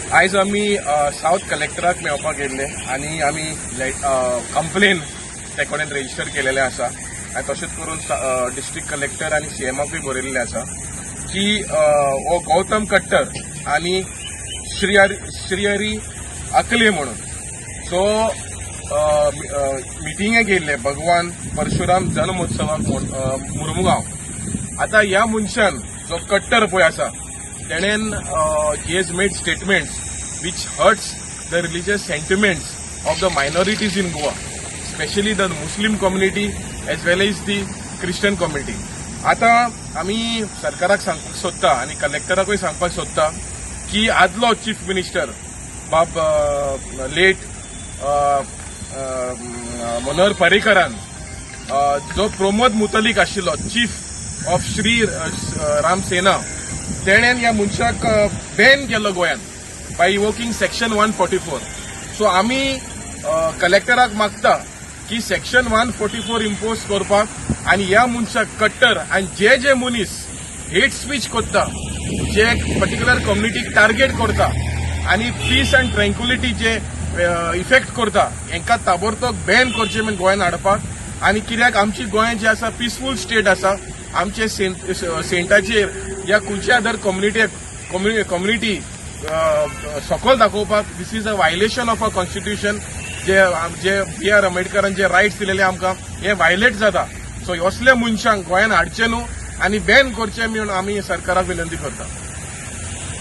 आयज आमी सावथ कलेक्टराक मेळपाक येयल्ले आनी आमी कंप्लेन ते कडेन रेजिस्टर केलेले आसा आनी तशेंच करून डिस्ट्रिक्ट कलेक्टर आनी सीएमाकूय बरयल्लें आसा की हो गौतम कट्टर आनी श्रीहरी अकले म्हणून सो मिटिंगेक येयल्ले भगवान परशुराम जन्मोत्सवाक मुर्मुगांव. आतां ह्या मनशान जो कट्टर पळय आसा, तेणेन he has made statements which hurts the religious sentiments of the minorities in Goa, specially the Muslim community as well as the Christian community. आतां आमी सरकाराक सांगपाक सोदता आनी कलेक्टराकूय सांगपाक सोदता की आदलो चीफ मिनिस्टर बाब लेट मनोहर पर्रीकरान जो प्रमोद मुतलीक आशिल्लो चीफ ऑफ श्री राम सेना, तेणेन ह्या मनशाक बॅन केलो गोंयांत by invoking section 144. So आमी कलेक्टराक मागता की सेक्शन 144 इम्पोज करपाक आनी ह्या मनशाक कट्टर आनी जे जे मनीस हेट स्पीच करता, जे पर्टिक्युलर कम्युनिटीक टार्गेट करता आनी peace and tranquillity J effect करता, हांकां ताबडतोब बॅन करचे म्हण गोंयांत हाडपाक. आनी कित्याक आमची गोंय जे आसा पिसफूल स्टेट आसा. आमचे सेंटाचेर या खंयच्या अदर कम्युनिटी सकल दाखोवपाक, this is a violation of a constitution. जे जे बी are आंबेडकरान जे रायट्स दिलेले आमकां, हे व्हायलेट जाता. सो असल्या मनशांक गोंयांत हाडचे न्हू आनी बॅन करचे म्हणून आमी सरकाराक विनंती करता.